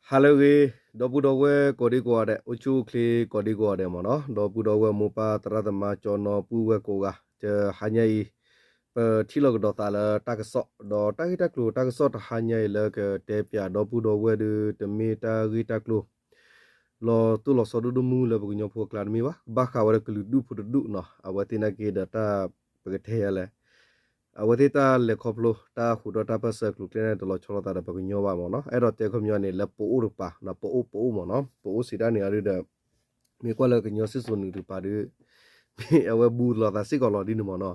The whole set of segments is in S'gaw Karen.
ဟါလၢအဂ့ၤ, ဒီပုၢ်ဒီဝဲၢ်ကိးဒံကိးဂၤဒဲး, အိၣ်ဆူၣ်အိၣ်ချ့ကိးဒံကိးဂၤဒဲးမ့ၢ်နီၤ, ဒီပုၢ်ဒီဝဲၢ်မိၢ်ပၢ်သရၣ်သမါကၠီနီၤပုၢ်ဝဲၢ်ကိးဂၤ, တဟါညါအံၤ ပထံၣ်လိာ်ကဒီးသးလၢတၢ်ကစီၣ်, ဒီးတၢ်ဂ့ၢ်တၢ်ကျိၤတၢ်ကစီၣ်တဟါညါအံၤလၢကတဲပၠးဒီပုၢ်ဒီဝဲၢ်ဒီး တမ့ၢ်တၢ်ဂ့ၢ်တၢ်ကျိၤ လီၤတိၢ်လီၤဆီဒိၣ်ဒိၣ်မုၢ်လၢပကညီဖိအကျါတမ့ၢ်ဘၣ်, ကဘၣ်ဃးဝဲဒၣ်ကလုာ်ဒူၣ်ဖိတဒူၣ်နီၤ, အဝဲသ့ၣ်နာ်က့ဒီးတၢ် ပကတဲယၤလဲၣ် အဝဲသ့ၣ်တၢ်လဲၤခီဖျိ တၢ်ဟူးဒီးတၢ်ပၢၢ်ဆၢကျိၤကျဲန့ၣ် တလီၤဆီလိာ်သးဒီးပကညီဘၣ်မ့ၢ်နီၤ, အဲၣ်ဒိးတဲခီပညီန့ၣ် လၢပအိၣ်တကပၤ, ပအိၣ်ပအိၣ်မ့ၢ်နီၤ, ပအိၣ်စံးတၢ်န့ၣ်အီၤဒုဒီး မ့ၢ်ကွၢ်လၢကညီစံၣ်စိၤနုာ်တကပၤဒီး မ့ၢ်အဝဲဘူးလိာ်သးစ့ၢ်ကီးလီၤဒ်န့ၣ်မ့ၢ်နီၤ,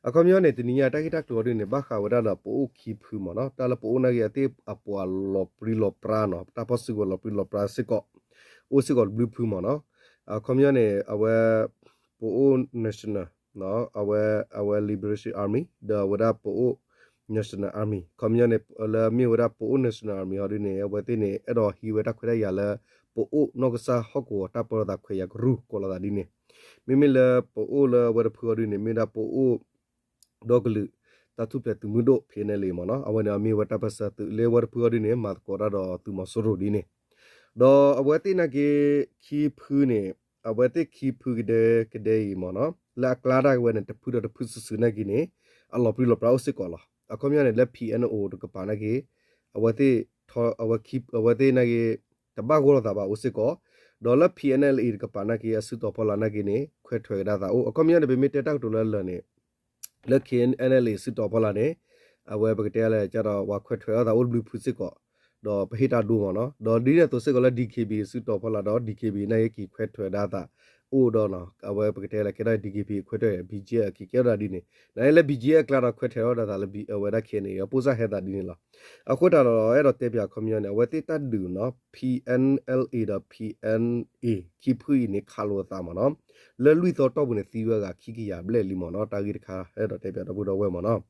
အခီပညီန့ၣ် တနံၤညါတၢ်ဂ့ၢ်တၢ်ကျိၤအီၤဒုန့ၣ် ဘၣ်ဃးဝဲဒၣ်ဒီးပအိၣ်ခံဖုမ့ၢ်နီၤ, တၢ်လၢပအိၣ်နာ်က့အသ့ၣ်အပှၤလီၤပြံလီၤပြါနီၤ, တၢ်ဖီၣ်စုကဝဲၤလီၤပြံလီၤပြါစ့ၢ်ကီး အိၣ်စ့ၢ်ကီးတဘျုးဖုမ့ၢ်နီၤ, အခီပညီန့ၣ် အဝဲ ပအိၣ် National အဝဲ အဝဲ Liberation Army ဒီးအဝဲဒၣ်ပအိၣ် National Army ခီပညီန့ၣ် လၢမ့ၢ်ဝဲဒၣ်ပအိၣ် National Army ဟီဒုန့ၣ် အဝဲသ့ၣ်န့ၣ် အဲၣ်ဒိးဟံးဝဲတၢ်ခွဲးတၢ်ယာ်လၢ ပအိၣ်နီၢ်ကစၢ်ဟီၣ်ကဝီၤတၢ်ပၢလီၤသးခွဲးယာ်ကရူၢ်ကိးလီၤသးဒ်န့ၣ်, မ့မ့ၢ်လၢပအိၣ်လၢအဝဲတဖုအီၤဒုန့ၣ် မ့ၢ်ဝဲဒၣ်ပအိၣ် ဒီကလုာ် တၢ်ထူၣ်ဖျဲးသုးမုၢ်ဒိၣ် P N L A မ့ၢ်နီၤ, အဝဲန့ၣ်အမ့ၢ်ဝဲတၢ်ပၢၢ်ဆၢသုးလၢဝဲတဖုအီၤဒုန့ၣ် မၤသကိးတၢ်ဒီးသုးမီၤစိရိၤဒ်န့ၣ်, ဒီးအဝဲသ့ၣ်နာ်က့ ခံဖုန့ၣ် အဝဲသ့ၣ်ခံဖုကဒဲကဒဲအံၤမ့ၢ်နီၤ, လၢအကျါတၢ်ဝဲန့ၣ် တဖုဒီးတဖုစုာ်စုာ်နာ်က့န့ၣ် အလီၤပြံလီၤပြါအိၣ်စ့ၢ်ကီးလီၤ, အခီပညီန့ၣ် လၢ P N O တကပၤနာ်က့ အဝဲသ့ၣ် အဝဲသ့ၣ်နာ်က့ တဘၣ်ဂီၢ်လိာ်သးဘၣ်အိၣ်စ့ၢ်ကီး, ဒီးလၢ P N L A တကပၤနာ်က့ အစုတီၤဖီလာ်နာ်က့န့ၣ် ခွဲးထွဲးကဒါသးအိၣ်, အခီပညီန့ၣ် ပမ့ၢ်တဲတၢ်ကတိၤလၢအလၢာ်န့ၣ် လၢ K N L A စုတီၤဖီလာ်န့ၣ် အဝဲပကတဲလဲၣ် ကဒီးပှၤခွဲးထွဲးအီၣ်သးအိၣ်တဘျုးဖုစ့ၢ်ကီး, ဒီးပဟ့ၣ်တၢ်ဒိမ့ၢ်နီၤ, ဒီးဒ်န့ၣ်အသိးစ့ၢ်ကီးလၢ D K B A စုတီၤဖီလာ်ဒီး D K B A နာ်က့က့ၤခွဲးထွဲးဒၣ်သးအိၣ်ဒီး အဝဲပကတဲလဲၣ် ကဲထီၣ် D K B A ခွဲးထွဲး B G F အက့ၤကဲထီၣ်ဒၣ်ဒ်န့ၣ်, နလၢ B G F အကျါဒီးခွဲးထွဲးထီၣ်ဒၣ်သးလၢ အဝဲဒၣ် K N A အပိၢ်စၢ်ဟဲသးဒ်န့ၣ်လီၤ, အဃိသတးဒီး အဲၣ်ဒိးတဲပၠးအခီပညီန့ၣ် အဝဲသ့ၣ်တၢ်ဒုးနီၤ P N L A ဒီး P N A ခံဖုအံၤန့ၣ် ခးလိာ်သးမ့ၢ်နီၤ, လၢလွံၢ်သီတီၢ်ပူၤန့ၣ် သံဝဲအဂၤခံကယၤဘျဲၣ်လံမ့ၢ်နီၤ, တၢ်ဂ့ၢ်တခါ အဲၣ်ဒိးတဲပၠးဒီပုၢ်ဒီဝဲၢ်မ့ၢ်နီၤ,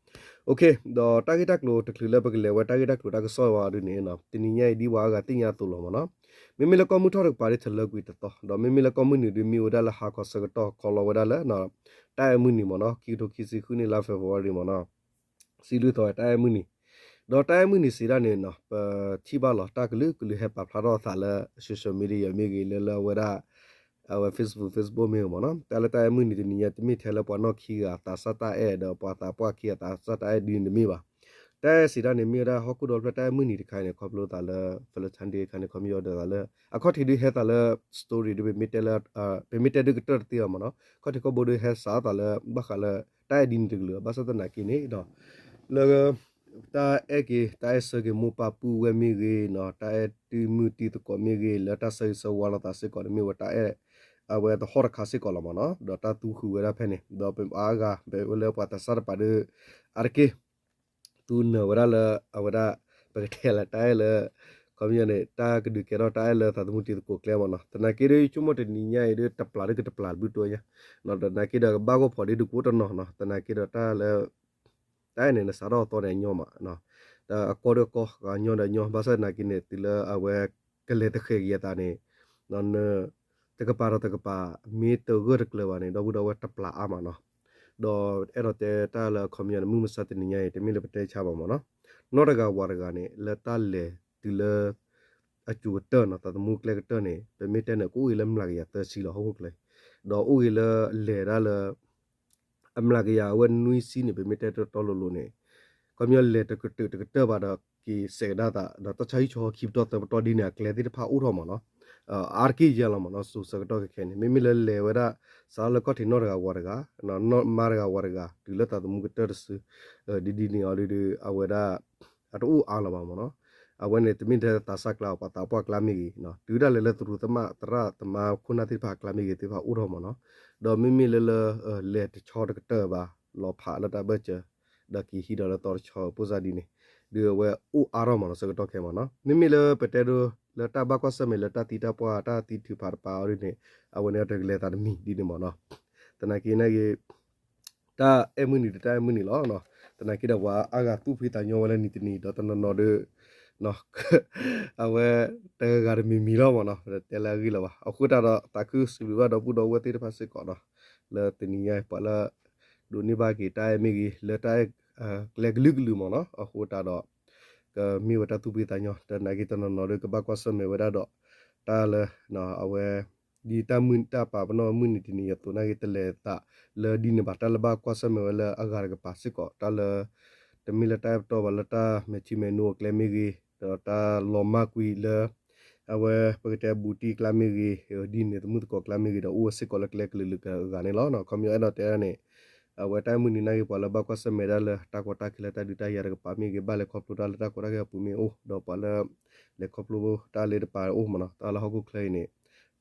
ဒီးတၢ်ဂ့ၢ်တၢ်ကျိၤတချုးလၢပကလဲၤဝဲတၢ်ဂ့ၢ်တၢ်ကျိၤတၢ်ကစီၣ်ဝဲဒုန့ၣ် တနံၤညါအံၤဒ်ပှၤအါဂၤသ့ၣ်ညါအသိးလီၤမ့ၢ်နီၤ, မ့မ့ၢ်လၢကီၢ်မုၢ်ထီၣ်တကပၤဒ်ထလၢကွံာ်တသီ, ဒီးမ့မ့ၢ်လၢကီၢ်မုၢ်နုာ်ဒ်မ့ၢ်ဝဲဒၣ်လၢ ဟါခီဆၢကတီၢ် ခီလီၤဝဲဒၣ်လၢ တၢ်အဲၣ်မုၢ်နံၤမ့ၢ်နီၤ, ခံကထိခံဆံဃုနံၣ် လါ February မ့ၢ်နီၤ, စံးလွံၢ်သီတၢ်အဲၣ်မုၢ်နံၤ, ဒီးတၢ်အဲၣ်မုၢ်နံၤစံးဒၣ်န့ၣ် ပထံၣ်ဘၣ်လီၤ တၢ်ကလုာ်ကလုာ်ဟဲပာ်ဖျါထီၣ်အသးလၢ social media မ့ၢ်ဂ့ၤ လၢလၢအဝဲဒၣ် အဝဲ Facebook Facebook မ့ၢ်ဂ့ၤမ့ၢ်နီၤ, တၢ်လၢတၢ်အဲၣ်မုၢ်နံၤတနံၤညါ တမ့ၢ်ထဲလၢပှၤနီၢ်ခံဂၤသးစၢ်တၢ်အဲၣ် ဒီးပှၤသးပှၢ်ခံဂၤသးစၢ်တၢ်အဲၣ်ဒ်န့ၣ်တမ့ၢ်ဘၣ်, တၢ်အဲၣ်စံးဒၣ်န့ၣ် မ့ၢ်ဝဲဒၣ်ဟီၣ်ခိၣ်ဒီဖျၢၣ်တၢ်အဲၣ်မုၢ်နံၤတခါအံၤန့ၣ် ခီဖျိသးလၢ Valentine Day တခါန့ၣ် ခီပညီဒီးသးလၢ အခီၣ်ထံးဒုးဟဲသးလၢ story ဒုး ပမ့ၢ်တဲလၢ ပမ့ၢ်တဲဒုးကတၢၢ်တသ့ဘၣ်မ့ၢ်နီၤ, ခီၣ်ထံးခီၣ်ဘိဒုးဟဲစးအသးလၢ ဘၣ်ဃးလၢ တၢ်အဲၣ်ဒ်န့ၣ်တကလုာ် ဘၣ်ဆၣ်သနာ်က့န့ၣ်ဒီး လၢ တၢ်အဲၣ်က့ၤ တၢ်အဲၣ်ဆၢက့ၤမိၢ်ပၢ်ပုၢ်ဝဲၢ်မ့ၢ်ဂ့ၤနီၤ, တၢ်အဲၣ်တံၤမုၢ်တံၤသကိးမ့ၢ်ဂ့ၤ လၢတၢ်ဆၢဂ့ၤဆၢဝါလိာ်သးစ့ၢ်ကီးန့ၣ် မ့ၢ်ဝဲတၢ်အဲၣ် အဝဲသဟီၣ်တခါစ့ၢ်ကီးလီၤမ့ၢ်နီၤ, ဒီးတၢ်သူဃုာ်ဝဲဒၣ်ဖဲန့ၣ် ဒီးပအါဂၤ ပဝဲလၢပှၤသးစၢ်တပၤဒုး အါတက့ၢ် သူနၢၤဝဲဒၣ်လၢ အဝဲဒၣ် ပကတဲလၢတၢ်အဲၣ်လၢ ခီပညီန့ၣ် တၢ်ကဒုးကဲထီၣ်တၢ်အဲၣ်လၢသးသမူတံၤသကိးကျဲမ့ၢ်နီၤ, သနာ်က့ဒုး ဆိကမိၣ်တနံၤညါအံၤဒုး တပျၢ်ဒုးကတပျၢ်တဘျုးတိၢ်ညါ, ဒီးသနာ်က့ဒီးကဘၣ်ဂီၢ်ဖီၣ်ဒ်ဒုးကအိၣ်တနီၤနီၤ, သနာ်က့ဒီးတၢ်လၢ တၢ်အဲၣ်န့ၣ် နစးထီၣ်အသီန့ၣ်အညီမး, ဒီးအကီဒုးအကီ အညီဒီးအညီ ဘၣ်ဆၣ်သနာ်က့န့ၣ် တုၤလၢအဝဲ ကလဲၤတဃဲၤက့ၤအသးန့ၣ် တကပၤဒီးတကပၤ မ့ၢ်တဂၢၢ်တကျၢၤဘၣ်န့ၣ် ဒီပုၢ်ဒီဝဲၢ်တပျၢ်အါမးနီၤ, ဒီးအဲၣ်ဒိးတဲတၢ်လၢအခီပညီန့ၣ် မုၢ်မဆါတနံၤညါအံၤ တမ့ၢ်လၢပတဲဆါဘၣ်မ့ၢ်နီၤ, နီၢ်တဂၤဝၤတဂၤန့ၣ် လၢတၢ်လဲၤတုၤလၢ အစိၤကတၢၢ်နီၤ သးသမူကျဲကတၢၢ်န့ၣ် ပမ့ၢ်တဲန့ၣ် ကအိၣ်ဂ့ၤလၢမျးကယၤသၢဆံလီၤ ဟီၣ်ခိၣ်ချၢ, ဒီးအိၣ်ဂ့ၤလၢလဲၤဒၣ်လၢ အမျးကယၤအဝဲနွံဆံန့ၣ် ပမ့ၢ်တဲတီတီလိၤလိၤန့ၣ် ခီပညီလဲၤတကတၢၢ်တကတၢၢ်ဘၣ်ဒီး က့ၤစဲးကဒါသး ဒီးတၢ်ဆါဟံၣ်ဆီဟီခံပတီၢ်သၢပတီၢ်ဒ်န့ၣ် အကျဲသ့ၣ်တဖၣ်အိၣ်ထီၣ်မးနီၤ, အါတက့ၢ်ယဲလီၤမးနီၤ စိၤဆၢကတီၢ်ခဲခဲန့ၣ် မ့မ့ၢ်လၢလဲၤဝဲဒၣ် စးထီၣ်လၢခီၣ်ထံးနီၢ်တဂၤဝၤတဂၤ နီၢ်မါတဂၤဝၤတဂၤ တုၤလၢသးသမူကတၢၢ်တစု ဒ်ဒ်န့ၣ်အီၤဒုး အဝဲဒၣ် အတအိၣ်အါလၢၤဘၣ်မးနီၤ, အဝဲန့ၣ် တမ့ၢ်ထဲသးစၢ်ကျါ ပှၤသးပှၢ်ကျါမ့ၢ်ဂ့ၤ, တုၤဒၣ်လဲာ်လၢသရူးသမါ သရၣ်သမါခိၣ်နၢ်သ့ၣ်တဖၣ်အကျါမ့ၢ်ဂ့ၤသ့ၣ်တဖၣ်အိၣ်ထီၣ်မးနီၤ, ဒီးမ့မ့ၢ်လၢလၢ လဲၤတဆီတကတၢၢ်ဘၣ် လီၤဖးလၢတၢ်ဘၢၣ်စၢၤ ဒီးက့ၤဟံးဒီးလၢသီတဆီအပိၢ်စၢ်ဒ်န့ၣ် ဒုးအဝဲအိၣ်အါထီၣ်မးနီၤ ဆၢကတီၢ်ခဲမးနီၤ, မ့မ့ၢ်လၢပတဲဒိ လၢတၢ်ဘၣ်ကွၢ်ဆၢၣ်မဲာ်လၢတၢ်သံတၢ်ပှၢ်တၢ်သံထုးဖးတပၤအီၤဒ်န့ၣ် အဝဲန့ၣ်တကလဲၤသးတမံၤဒ်န့ၣ်မးနီၤ, သနာ်က့န့ၣ်ဂ့ၤ တၢ်အဲၣ်မုၢ်နံၤဒီးတၢ်အဲၣ်မုၢ်နံၤလီၤ, သနာ်က့ဒီးပှၤအါဂၤသူၣ်ဖှံသးညီဝဲလၢနံၤတနံၤ ဒီးတနီၤနီၤဒီး အဝဲ တဂၤဂၤတမံၤမံၤလီၤမးနီၤ တဲလၢအဂ့ၢ်လၢၤဘၣ်, အဃိသတးဒီး သးခုစံးဘျုးဘၣ်ဒီပုၢ်ဒီဝဲၢ်သ့ၣ်တဖၣ်စ့ၢ်ကီးနီၤ, လၢတနံၤညါပှၤလၢ ဒိးန့ၢ်ဘၣ်က့ၤတၢ်အဲၣ်မ့ၢ်ဂ့ၤ လၢတၢ်အဲၣ် ကျဲကလုာ်ကလုာ်မးနီၤ, အဃိသတးဒီး ကမ့ၢ်ဝဲတၢ်သူၣ်ဖှံသးညီ တနာ်က့တနီၤနီၤဒီး ကဘၣ်ကွၢ်ဆၢၣ်မဲာ်ဝဲဒၣ်ဒီး တၢ်လၢ အဝဲ ဒ်တၢ်မုၢ်တၢ်ပာ်ပနီၣ်မုၢ်နံၤတနံၤအသိးနာ်က့ တလဲၤသးလၢဒ်န့ၣ်ဘၣ်. တၢ်လၢဘၣ်ကွၢ်ဆၢၣ်မဲာ်ဝဲလၢအဂၤတကပၤစ့ၢ်ကီး တၢ်လၢ တမ့ၢ်လၢတၢ်အဲၣ်ပတီၢ်ဘၣ် လၢတၢ်မဲာ်ထံမဲာ်နိအကျဲမ့ၢ်ဂ့ၤ, ဒီးတၢ်လီၤမၢ်ကွံာ်လၢ အဝဲပကတဲဘူးတံၢ်ကျါမ့ၢ်ဂ့ၤ, ဒ်န့ၣ်သမုၢ်သကိးကျါမ့ၢ်ဂ့ၤဒီး အိၣ်ဝဲစ့ၢ်ကီးလၢကျဲကလုာ်ကလုာ်အဂၤန့ၣ်လီၤ. ခီပညီအဲၣ်ဒိးတဲဒၣ်န့ၣ် အဝဲတၢ်မုၢ်နံၤနာ်က့ ပှၤလၢဘၣ်ကွၢ်ဆၢၣ်မဲာ်ဒၣ်လၢတၢ်ကီတၢ်ခဲလၢတၢ်ဒုးတၢ်ယၤတကပၤမ့ၢ်ဂ့ၤ, ဘၣ်လဲၤခီဖျိတၢ်လၢတၢ်ကီတၢ်ခဲအပူၤမ့ၢ်အိၣ်, ဒီးပှၤလၢ လဲၤခီဖျိတၢ်လၢတပၤအိၣ်မ့ၢ်နီၤ, တၢ်လၢဟီၣ်ခိၣ်ချၢအံၤန့ၣ်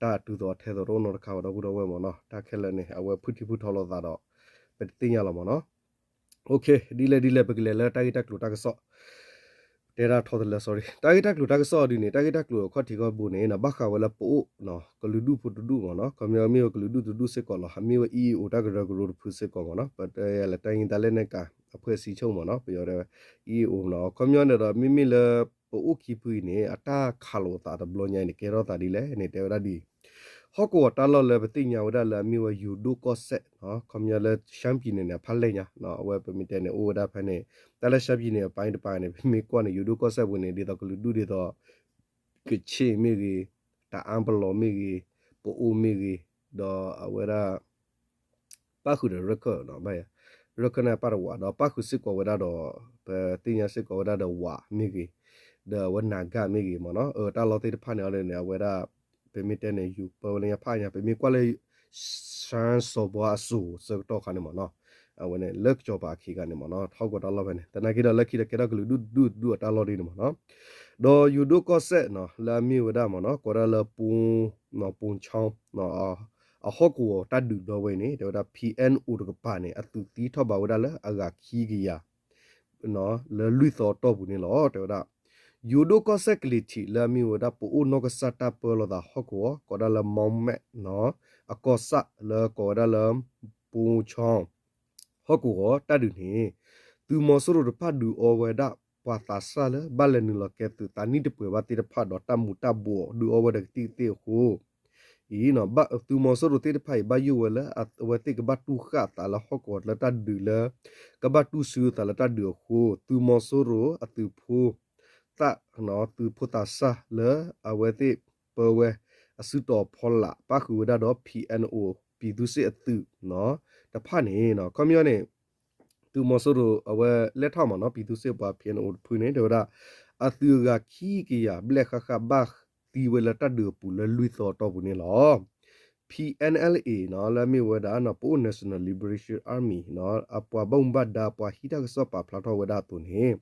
တၢ်အတုၤသိးအထဲသိးတအိၣ်နီတခါဘၣ် ဒီပုၢ်ဒီဝဲၢ်မ့ၢ်နီၤ. တၢ်ခဲလၢာ်န့ၣ် အဝဲဖုၣ်ထံဖုၣ်ထီလိာ်သးဒီး ပတသ့ၣ်ညါလီၤမ့ၢ်နီၤ. ဒ်လဲၣ်ဒ်လဲၣ် ပကလဲၤလၢတၢ်ဂ့ၢ်တၢ်ကျိၤတၢ်ကစီၣ် တဲဒၣ်ထီတလၢ sorry, တၢ်ဂ့ၢ်တၢ်ကျိၤတၢ်ကစီၣ်ဒ်န့ၣ် တၢ်ဂ့ၢ်တၢ်ကျိၤအခီၣ်ထံးခီၣ်ဘိန့ၣ် ဘၣ်ဃးဝဲလၢပအိၣ် ကလုာ်ဒူၣ်ဖိတဒူၣ်မ့ၢ်နီၤ, ခီပညီမ့ၢ်ဝဲကလုာ်ဒူၣ်တဒူၣ်စ့ၢ်ကီးလီၤ. မ့ၢ်ဝဲ E A O တၢ်ကရၢကရိတဖုစ့ၢ်ကီးမ့ၢ်နီၤ, ပတဲလၢတၢ်ယံၤတၢ်လဲၣ်န့ၣ်က အဖွဲ့အစည်းချုပ်မ့ၢ်နီၤ, ပယီၤတဲဝဲ E A O မ့ၢ်နီၤ. ခီပညီန့ၣ်ဒီး မ့မ့ၢ်လၢပအိၣ်ခံဖုအံၤန့ၣ် အတၢ်ခးလိာ်အသးတဘျီညါအံၤန့ၣ် ကဲထီၣ်သးဒ်လဲၣ်န့ၣ် တဲဝဲဒၣ်ဒ် ဟီၣ်ကဝီၤတၢ်လီၢ်လၢပသ့ၣ်ညါဝဲဒၣ်လၢအမ့ၢ်ဝဲယိၤဒိၣ်ကီၢ်စဲၣ်, ခီပညီလၢ ရှမ်းပြည်နယ် န့ၣ် အဖးလဲၢ်ညါ, အဝဲပမ့ၢ်တဲန့ၣ် အိၣ်ဝဲဒၣ်ဖဲန့ၣ် တၢ်လၢ ရှမ်းပြည်နယ် အပိုင်းတစ်ပိုင်း န့ၣ် ပမ့ၢ်ကွၢ်န့ၣ် ယိၤဒိၣ်ကီၢ်စဲၣ်ပူၤန့ၣ် ဒ်သိးကလုာ်ဒူၣ်ဒ်သိး ကချ့ၣ်မ့ၢ်ဂ့ၤ, တအၣ်ပလီၢ်မ့ၢ်ဂ့ၤ, ပအိၣ်မ့ၢ်ဂ့ၤ, ဒီးအဝဲဒၣ် ပၣ်ဃုာ်ဒီးရခၢၣ်, ရခၢၣ်န့ၣ်ပၣ်တဝး ဒီးပၣ်ဃုာ်စ့ၢ်ကီးဝဲဒၣ်ဒီး ပသ့ၣ်ညါစ့ၢ်ကီးဝဲဒၣ်ဒီးဝးမ့ၢ်ဂ့ၤ, ဒီးအဝဲနၤဂၣ်မ့ၢ်ဂ့ၤမ့ၢ်နီၤ, တၢ်လီၢ်သ့ၣ်တဖၣ်န့ၣ်အီၤန့ၣ် အဝဲဒၣ် ပမ့ၢ်တဲန့ၣ် ယူၤပၢဝဲလၢညါဖးညါ ပမ့ၢ်ကွၢ်လၢ ရှမ်းစီၤဘွားအစိၤဆၢကတီၢ်ခါန့ၣ်မ့ၢ်နီၤ, အဝဲန့ၣ် လၢကစီၤပၤအခံဂၤန့ၣ်မ့ၢ်နီၤ, ဟီၣ်ကဝီၤတၢ်လီၢ်ဖဲန့ၣ် သနာ်က့ဒီးလၢခံဒီးကဲထီၣ်ကလုာ်ဒူၣ်ဒူၣ်ဒူၣ်အတၢ်လီၢ်ဒ်န့ၣ်မ့ၢ်နီၤ, ဒီးယိၤဒိၣ်ကီၢ်စဲၣ်နီၤ လၢအမ့ၢ်ဝဲဒၣ်မ့ၢ်နီၤ ကိးဒၣ်လၢ ပိချီ အဟီၣ်ကဝီၤတၢ်ဒုးဒီဝဲအံၤန့ၣ် တဲဝဲဒၣ် P N O တကပၤန့ၣ် အသုးသံထီၣ်ဘၣ်ဝဲဒၣ်လၢအဂၤခံကယၤ လၢလွံၢ်သီအတီၢ်ပူၤန့ၣ်လီၤ. တဲဝဲဒၣ် ယိၤဒိၣ်ကီၢ်စဲၣ်ကလံၤထံး လၢအမ့ၢ်ဝဲဒၣ်ပအိၣ်နီၢ်ကစၢ်တၢ်ပၢလီၤသးဟီၣ်ကဝီၤ ကိးဒၣ်လၢ မီမဲၣ်နီၤ အကီၢ်ဆၣ်လၢကိးဝဲဒၣ်လၢ ပိချီ ဟီၣ်ကဝီၤတၢ်ဒုးန့ၣ် သုးမီၤစိရိၤတဖၣ်ဒုးအီဝဲဒၣ် ပှၤသးစၢ်လၢဘၣ်လဲၤနုာ်လီၤကဲသုးသးနံၣ်တပှဲၤဘၣ်သ့ၣ်တဖၣ်ဒီးတၢ်မူၤတၢ်ဘှီးဒုးအီဝဲဒီးကသံၣ်ကသ့ၣ်အဃိ အံၤ သုးမီၤစိရိၤသ့ၣ်တဖၣ်အံၤ ဘၣ်ယိၣ်ဝဲလၢအဝဲသ့ၣ်ကဘၣ်တူၢ်ဃၣ်အသးလၢဟီၣ်ကဝီၤလၢတၢ်ဒုးလၢ ကဘၣ်တူၢ်ဆူအသးလၢတၢ်ဒုးအဃိ သုးမီၤစိရိၤအသုးဖိ သၣ် သုးဖိသးစၢ်လၢအဝဲသ့ၣ်ပၢဝဲ အစုတီၤဖီလာ် ပၣ်ဃုာ်ဝဲဒၣ်ဒီး P N O ပြည်သူ့စစ်အသုးတဖၣ်န့ၣ် ခီပညီန့ၣ် သုးမီၤစိရိၤအဝဲလဲၣ်ထီၣ်မ့ၢ်နီၤ ပြည်သူ့စစ်ပှၤ P N O တဖုန့ၣ် တဲဝဲဒၣ် အသုးအဂၤခံကယၤဘျဲၣ်ဃၣ်ဃၣ် ဘၣ်သံဝဲလၢတၢ်ဒုးအပူၤလၢလွံၢ်သီအတီၢ်ပူၤန့ၣ်လီၤ. P N L A နီၤ လၢအမ့ၢ်ဝဲဒၣ် ပအိၣ် National Liberation Army နီၤ အပှၤဘၣ်မူဘၣ်ဒါ ပှၤဟံးတၢ်ကစီၣ်ပာ်ဖျါထီၣ်ဝဲဒၣ်အသိးန့ၣ်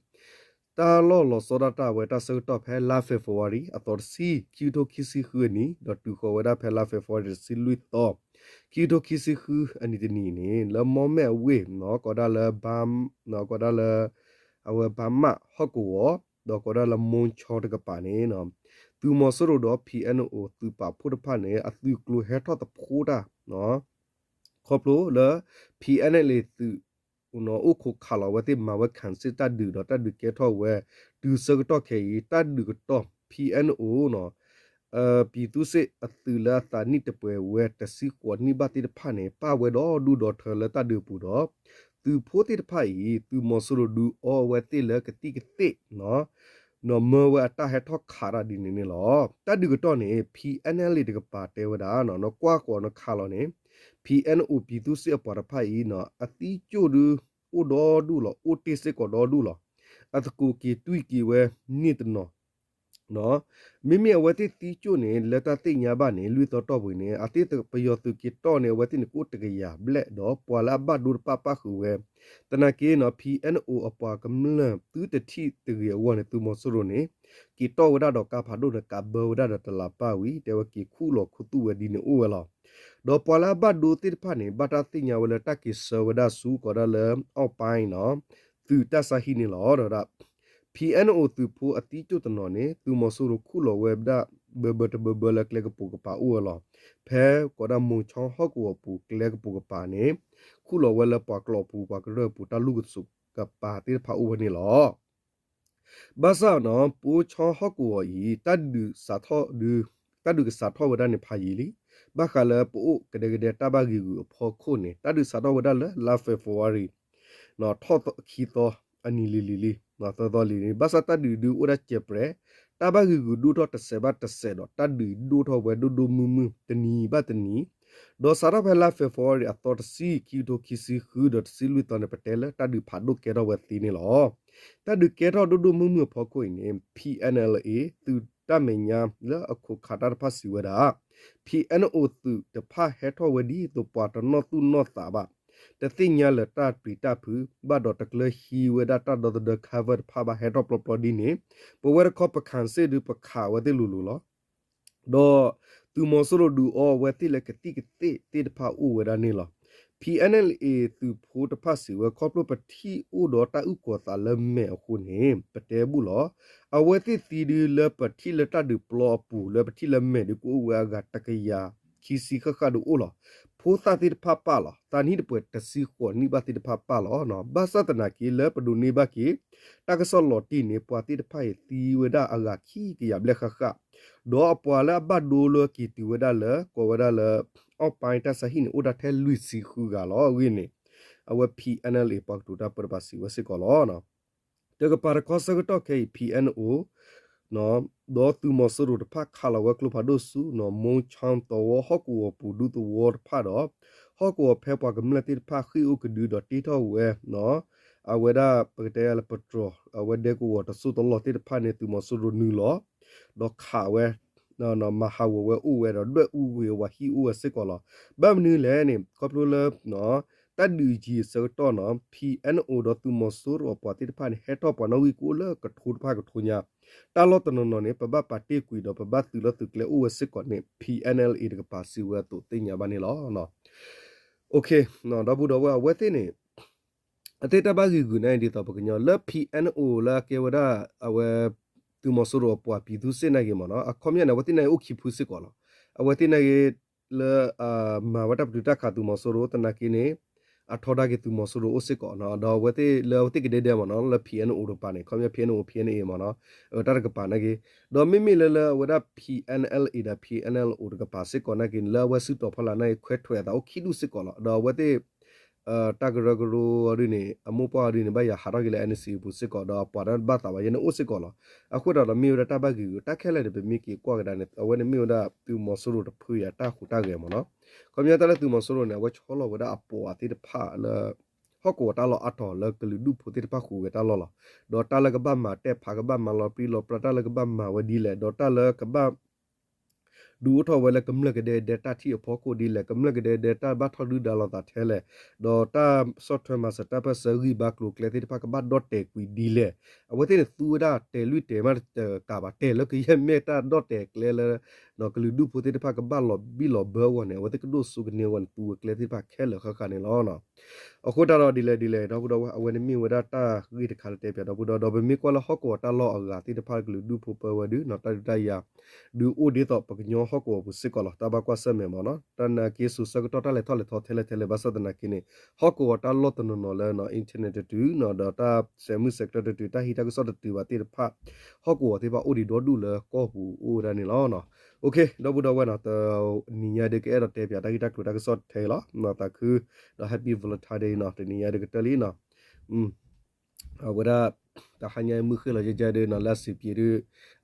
တၢ်လီၢ်လီၤဆီဒၣ်တၢ်ဝဲတၢ်ဆၢကတီၢ်ဖဲလါ February အသီတဆံ ခံကထိခံဆံဃုအနံၤ ဒီးတုၤဃီၤဝဲဒၣ်ဖဲလါ February တဆံလွံၢ်သီ ခံကထိခံဆံဃုအနံၤတနံၤန့ၣ် လၢမီမဲၣ်အဝ့ၢ်နီၤ ကိးဒၣ်လၢ ကိးဒၣ်လၢ အဝဲဘါမၣ်ဟီၣ်ကဝီၤ ဒီးကိးဒၣ်လၢမိၢ်ဆီတကပၤန့ၣ် သုးမီၤစိရိၤဒီး P N O သုးပာ်ဖှိၣ်တဖၣ်န့ၣ် အသုးကျိၤဟဲထီၣ်သဖှိတၢ် ခီဖျိလၢ P N L A သုး အိၣ်ခိးခးလီၤအဝဲသ့ၣ်မၤဝဲခံစစ်တၢ်ဒုးဒီးတၢ်ဒုးကဲထီၣ်ဝဲ တုၤဆၢကတီၢ်ခဲအံၤ တၢ်ဒုးကတီၢ် P N O နီၤ ပြည်သူ့စစ်အသုးလၢအသးနံၣ်တပှဲၤဝဲတဆံဃိးနံၣ်ဘၣ်သ့ၣ်တဖၣ်န့ၣ် ပၣ်ဝဲဒီဒူၣ်ဒီထၢလၢတၢ်ဒုးအပူၤဒီး သုးဖိသ့ၣ်တဖၣ်အံၤ သုးမီၤစိရိၤဒုးအီဝဲသ့ၣ်လၢကသံၣ်ကသ့ၣ်နီၤ နီၢ်မၢဝဲအတၢ်ဟဲထီၣ်ခးတၢ်ဒ်န့ၣ်န့ၣ်လီၤ. တၢ်ဒုးကတီၢ်န့ၣ် P N L A တကပၤတဲဝဲဒၣ် နကွၢ်ဃီၤနခးလီၤန့ၣ် P N O ပြည်သူ့စစ်အပှၤတဖၣ်အံၤ အသံကၠိၣ်ဒု အိၣ်ဒီဒူၣ်လီၤ အိၣ်တ့ၢ်စ့ၢ်ကီးဒီဒူၣ်လီၤ. အသကိးက့ၤတွံၢ်က့ၤဝဲန့ၣ်တနီၤ မ့မ့ၢ်အဝဲသ့ၣ်သံကၠိၣ်န့ၣ် လၢတၢ်သ့ၣ်ညါဘၣ်န့ၣ် လွံၢ်သီတီၢ်ပူၤန့ၣ် အသ့ၣ်ပယီၤသုးက့ၤတီၢ်န့ၣ် အဝဲသ့ၣ်န့ၣ်ကအိၣ်တကယၤဘျဲၣ်ဒီး ပှၤလၢအဘၣ်ဒိတဖၣ်ပၣ်ဃုာ်ဝဲ သနာ်က့နီၤ P N O အပှၤကမျၢၢ်သုတထံၣ်တဂ့ၤအဂီၢ်န့ၣ် သုးမီၤစိရိၤန့ၣ် က့ၤတီၢ်ဝဲဒၣ်ဒီးကါဖးဒိၣ်န့ၣ် ကးဘၢဝဲဒၣ်ဒီးတလးပၢ်ဝံၤ တဲဝဲက့ၤခူၣ်လီၤခူသူၣ်ဝဲဒ်န့ၣ်အိၣ်ဝဲလီၤ. ဒီးပှၤလၢအဘၣ်ဒိသ့ၣ်တဖၣ်န့ၣ် ဘၣ်တၢ်သ့ၣ်ညါဝဲလၢတၢ်က့ၤဆှၢဝဲဒၣ်ဆူ ကိးဒၣ်လၢ အီၣ်ပၢၣ်နီၤ သုးတၢ်ဆါဟံၣ်န့ၣ်လီၤ. ဒီး P N O သုးဖိအသံကၠိၣ်တနီၤန့ၣ် သုးမီၤစိရိၤခူၣ်လီၤဝဲဒၣ် ဘၢဘၢတဘၢဘၢလၢကျဲကပိာ်ကပၤအိၣ်ဝဲလီၤ. ဖဲကိးဒၣ်မိၢ်ဆီဟီၣ်ကဝီၤပူၤကျဲကပိာ်ကပၤန့ၣ် ခူၣ်လီၤဝဲလၢပှၤကျိာ်ပူၤ ပှၤကရၢၢ်ပူၤ တၢ်လူၢ်ကစူးကပၤသ့ၣ်တဖၣ်အိၣ်ဝဲန့ၣ်လီၤ. ဘၣ်ဆၣ်နီၤ ပိဆီဟီၣ်ကဝီၤအံၤ တၢ်ဒုးစးထီၣ်ဒု တၢ်ဒုးကစးထီၣ်ဝဲဒၣ်န့ၣ်ဖးယံာ်လံ. ဘၣ်ဃးလၢပအိၣ်ကဒဲကဒဲတၢ်ဘၣ်ဂံာ်ဂူာ်အဖီခိၣ်န့ၣ် တၢ်ဒုးစးထီၣ်ဝဲဒၣ်လၢလါ February ထီၣ်ခံသီအနံၤလံၤလံၤလံ သၢသီလံၤန့ၣ် ဘၣ်ဆၣ်တၢ်ဒုးဒုးအိၣ်ဒၣ်စဲးပြဲး, တၢ်ဘၣ်ဂံာ်ဂုာ်ဒိၣ်ထီၣ်တစဲးဘၣ်တစဲးဒီး တၢ်ဒုးဒိၣ်ထီၣ်ဝဲဒိၣ်ဒိၣ်မုၢ်မုၢ် တနံၤဘၣ်တနံၤ, ဒီးစးထီၣ်ဖဲလါ February အသီတဆံ ခံကထိခံဆံဃုဒီးတဆံလွံၢ်သီန့ၣ် ပတဲလၢတၢ်ဒုးဖးဒိၣ်ကဲထီၣ်ဝဲသ့န့ၣ်လီၤ. တၢ်ဒုးကဲထီၣ်ဒိၣ်ဒိၣ်မုၢ်မုၢ်အဖီခိၣ်အံၤန့ၣ် P N L A သုးတၢ်မဲာ်ညါလၢအခိးခးတၢ်တဖၣ်စံးဝဲဒၣ် P N O သုးတဖၣ်ဟဲထီၣ်ဝဲဒ်သိးပှၤတနီၣ်သူၣ်နီၣ်သးဘၣ်, တသ့ၣ်ညါလၢၤတၢ်ပျံၤတၢ်ဖုးဘၣ်ဒီး တကျၢၤဟံးဝဲဒၣ်တၢ်ဒီသဒၢ cover တဖၣ်ဘၣ် ဟဲထီၣ်ပျီပျီဒ်န့ၣ်, ပဝဲတခီပခးစ့ၣ်ဒုး ပခးဝဲသ့ၣ်လိၤလိၤလီၤ. ဒီးသုးမီၤစိရိၤဒုးအီဝဲသ့ၣ်လၢကသံၣ်ကသ့ၣ်သ့ၣ်တဖၣ်အိၣ်ဝဲဒၣ်န့ၣ်လီၤ. P N L A သုးဖိတဖၣ်စံးဝဲ ခီဖျိပထံၣ်အိၣ်ဒီးတၢ်အုၣ်ကီၤသးလၢမဲာ်အဃိန့ၣ် ပတဲဘူးလီၤ. အဝဲသ့ၣ်သံဒုးလၢပထံၣ်လၢတၢ်ဒုးပျီအပူၤ လၢပထံၣ်လၢမဲာ်ဒုးကအိၣ်ဝဲအဂၤတကယၤခံဆံဃၣ်ဃၣ်ဒုးအိၣ်လီၤ. ဖိသၣ်သ့ၣ်တဖၣ်ပၢ်လီၤ. သးနံၣ်တပှဲၤတဆံဃိးနံၣ်ဘၣ်သ့ၣ်တဖၣ်ပၢ်လီၤ. ဘၣ်ဆၣ်သနာ်က့လၢပဒိးန့ၢ်ဘၣ်က့ၤ တၢ်ကစီၣ်လီၤတံၢ်န့ၣ် ပှၤသ့ၣ်တဖၣ်အံၤသံဝဲဒၣ်အဂၤခံကယၤဘျဲၣ်ဃၣ်ဃၣ်, ဒီးအပှၤလၢအဘၣ်ဒိလၢက့ၤတုၤဝဲဒၣ်လၢ ကိးဝဲဒၣ်လၢ အီၣ်ပၢ်တၢ်ဆါဟံၣ်န့ၣ် အိၣ်ဒၣ်ထဲလွံၢ်ဆံဃုဂၤလီၤ. အဂ့ၢ်န့ၣ် အဝဲ P N L A ပှၤကတိၤတၢ်ပၢတဖၣ်စံးဝဲစ့ၢ်ကီးလီၤ. တကပၤတခီဆၢကတီၢ်ခဲအံၤ P N O ဒီးသုးမီၤစိရိၤတဖၣ်ခးလီၤဝဲကျိဖးဒိၣ်ဆူ မူၣ်ခၠၣ်သဝီဟီၣ်ကဝီၤပူၤဒူသဝီတဖၣ်ဒီး ဟီၣ်ကဝီၤဖဲပှၤကမျၢၢ်သ့ၣ်တဖၣ်ဃ့ၢ်အိၣ်ကဒုဒီးတ့ထီၣ်ဝဲ အဝဲဒၣ်ပကတဲလၢပတြီၤ အဝဲဒဲကဝီၤတစိၢ်တလီၢ်သ့ၣ်တဖၣ်န့ၣ် သုးမီၤစိရိၤနုာ်လီၤ ဒီးခးဝဲ မၤဟးဂီၤဝဲအိၣ်ဝဲဒီးဒွဲၣ်အူဝ့ၤဝဲဟံၣ်အိၣ်ဝဲစ့ၢ်ကီးလီၤ. ဘၣ်မနုၤလဲၣ်န့ၣ် ခီဖျိလၢ တၢ်ဒုးယံၤအဆၢကတီၢ်နီၤ P N O ဒီးသုးမီၤစိရိၤအပှၤသ့ၣ်တဖၣ်န့ၣ် ဟဲထီၣ်ပှၤနီၣ်ဂံၢ်ကအိၣ်လၢကထိတဖၣ်ကထိညါ, တၢ်လီၢ်တနီၤနီၤန့ၣ် ပဘၣ်ပာ်တ့ၢ်ကွံာ်ဒီး ပဘၣ်သုးလီၢ်သုးကျဲအိၣ်ဝဲစ့ၢ်ကီးန့ၣ် P N L A တကပၤစံးဝဲအသိးသ့ၣ်ညါဘၣ်န့ၣ်လီၤ. ဒီပုၢ်ဒီဝဲၢ်အဝဲသ့ၣ်န့ၣ် အသ့ၣ်တၢ်ဘၣ်ဂံာ်ဂုာ်န့ၣ်ဒ်သိးပကညီလၢ P N O လၢအကဲဝဲဒၣ် အဝဲ သုးမီၤစိရိၤအပှၤ ပြည်သူ့စစ် နာ်က့မ့ၢ်နီၤ အခီပညီန့ၣ် အဝဲသ့ၣ်နာ်က့အိၣ်ခံဖုစ့ၢ်ကီးလီၤ. အဝဲသ့ၣ်နာ်က့ လၢ မၤဝဲတၢ်ပတုာ်တၢ်ခးသုးမီၤစိရိၤသနာ်က့န့ၣ် အထီဒါက့ၤသုးမီၤစိရိၤအိၣ်စ့ၢ်ကီးနီၤ ဒီးအဝဲသ့ၣ်လၢအဝဲသ့ၣ်ကဒဲဒဲမ့ၢ်နီၤ လၢ P N O တကပၤန့ၣ် ခီပညီ P N O P N A မ့ၢ်နီၤ တၢ်တကပၤနာ်က့ ဒီးမ့မ့ၢ်လၢလၢအဝဲဒၣ် P N L A ဒီး P N L O တကပၤစ့ၢ်ကီးနာ်က့န့ၣ် လၢအဝဲစုတီၤဖီလာ်နာ်က့ ခွဲးထွဲးအသးအိၣ်ခံဒူၣ်စ့ၢ်ကီးလီၤ. ဒီးအဝဲသ့ၣ် တၢ်ကရၢကရိအီၤဒ်န့ၣ် အမိၢ်ပှၢ်အီၤဒ်န့ၣ် ဘၣ်ယၤဟးထီၣ်က့ၤလၢ N C A အပူၤစ့ၢ်ကီး ဒီးအပှၤတဘၣ်သးဘၣ်ယဲန့ၣ်အိၣ်စ့ၢ်ကီးလီၤ. အဃိသတးဒီးမ့ၢ်ဝဲဒၣ်တၢ်ဘၣ်ဂံာ်ဂုာ် တၢ်ခဲလၢာ်န့ၣ် ပမ့ၢ်က့ၤကွၢ်ကဒါန့ၣ် အဝဲန့ၣ်မ့ၢ်ဝဲဒၣ်သုးမီၤစိရိၤတဖုအံၤအတၢ်ဟူးတၢ်ဂဲၤမ့ၢ်နီၤ. ခီပညီတၢ်လၢသုးမီၤစိရိၤန့ၣ် အဝဲဆီလီၤဝဲဒၣ်အပှၤသ့ၣ်တဖၣ်လၢ ဟီၣ်ကဝီၤတၢ်လီၢ်အါထီၣ်လၢကလုာ်ဒူၣ်ဖိသ့ၣ်တဖၣ်ဟူးဂဲၤတၢ်လီၢ်လီၤ. ဒီးတၢ်လၢကဘၣ်မၤတဲာ်ဖး ကဘၣ်မၤလီၤပြံလီၤပြါ တၢ်လၢကဘၣ်မၤဝဲဒ်လဲၣ် ဒီးတၢ်လၢကဘၣ် ဒုးအိၣ်ထီၣ်ဝဲလၢကမျၢၢ်ကဒဲဒဲတၢ်ထံၣ်အဖီခိၣ်ဒ်လဲၣ်, ကမျၢၢ်ကဒဲဒဲတၢ်ဘၣ်ထီၣ်ဒုၣ်ဒါလိာ်သးထဲလဲၣ်, ဒီးတၢ်ဆီၣ်ထွဲမၤစၢၤတၢ်ပၢၢ်ဆၢဂံၢ်ဘါကျိၤကျဲသ့ၣ်တဖၣ် ကဘၣ်ဒီၣ်တဲာ်ကွံာ်ဒ်လဲၣ်. အဝဲသ့ၣ်န့ၣ်သူဝဲဒၣ်တဲာ်လွံၢ်တဲာ်မးတကးဘၣ် တဲာ်လၢကယဲၢ်မ့ၢ်တၢ်ဒီၣ်တဲာ်ကျဲလၢ ကလုာ်ဒူၣ်ဖိသ့ၣ်တဖၣ်ကဘၣ်လီၤဘံၣ်လီၤဘၢအဂီၢ်န့ၣ် အဝဲသ့ၣ်ကဒိၣ်စိကန့ၢ်အဂီၢ်န့ၣ် သူဝဲကျဲသ့ၣ်တဖၣ်ခဲလၢာ်ဃၣ်ဃၣ်န့ၣ်လီၤ. အဃိသတးဒီးဒ်လဲၣ်ဒ်လဲၣ် ဒီပုၢ်ဒီဝဲၢ် အဝဲန့ၣ်မ့ၢ်ဝဲဒၣ်တၢ်ဂ့ၢ်တခါလၢတဲပၠးဒီပုၢ်ဒီဝဲၢ် ဒီးပမ့ၢ်ကွၢ်လၢဟီၣ်ကဝီၤတၢ်လီၢ်အဂၤသ့ၣ်တဖၣ် ကလုာ်ဒူၣ်ဖိပၢဝဲဒုး တၢ်ဒုးတၢ်ယၤ ဒုးအိၣ်ဒ်သိးပကညီဟီၣ်ကဝီၤပူၤစ့ၢ်ကီးလီၤ. တၢ်ဘၣ်ကွၢ်ဆၢၣ်မဲာ်မ့ၢ်နီၤ တၢ်နာ်က့စိၤဆၢကတီၢ်တၢ်လဲၤထီၣ်လဲၤထီထဲလဲၣ်ထဲလဲၣ် ဘၣ်ဆၣ်သနာ်က့န့ၣ် ဟီၣ်ကဝီၤတၢ်လီၢ်တနီၤနီၤလၢ internet တတုၤနီၤ ဒီးတၢ်ဆဲးမုၢ်ဆဲးကျၢတတုၤ တၢ်ဟံးတၢ်ကစီၣ်တတုၤဘၣ်သ့ၣ်တဖၣ် ဟီၣ်ကဝီၤသ့ၣ်တဖၣ်အိၣ်ဒံးဒီဒူၣ်လၢကီၢ်ပူၤအိၣ်ဝဲဒၣ်န့ၣ်လီၤ. ဒီပုၢ်ဒီဝဲၢ်နီၤ တနံၤညါဒုးကအဲၣ်ဒိးတဲပၠးတၢ်ဂ့ၢ်တၢ်ကျိၤတၢ်ကစီၣ်ထဲအံၤလီၤ. သးခု ဒီး Happy Valentine Day နီၤ တနံၤညါဒုးကတၢၢ်လံနီၤ အဝဲဒၣ် တဟါညါမုၢ်ဃ့ၢ်လီၤယဲယဲဒုးနီၤ လၢ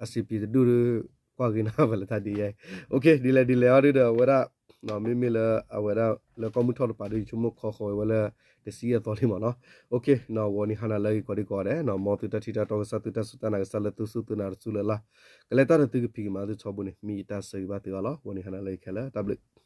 အစံးပံးဒုး အစံးပံးတဒူၣ်ဒုး ကွၢ်ဂ့ၤနီၤ Valentine Day ယဲ ဒ်လဲၣ်ဒ်လဲၣ်အီၤဒုးဒီး အဝဲဒၣ် မ့မ့ၢ်လၢအဝဲဒၣ်လၢကီၢ်မုၢ်ထီၣ်တပၤဒုး ယဆိကမိၣ်ခီဃီၤဝဲလၢ တဆံယဲၢ်သီလံမ့ၢ်နီၤ ဂီၤနံၤဟါနၤလၢအဂ့ၤကိးဒံကိးဂၤဒဲး မ်သုတၢ်ထံၣ်တၢ်တီကစၢ် သုတၢ်စူၢ်တၢ်နာ်ကစၢ်လၢသုစူၢ်သုနာ်တစူၢ်လၢ်လၢ် ကလဲၤတၢ်ဒီးသုကဖံးကမၤသုထီဘိန့ၣ် မ့ၢ်ယတၢ်ဆၢဂ့ၤဘၣ်သုအီၤလီၤ. ဂီၤနံၤဟါနၤလၢအဂ့ၤခဲလၢာ် တၢ်ဘျုး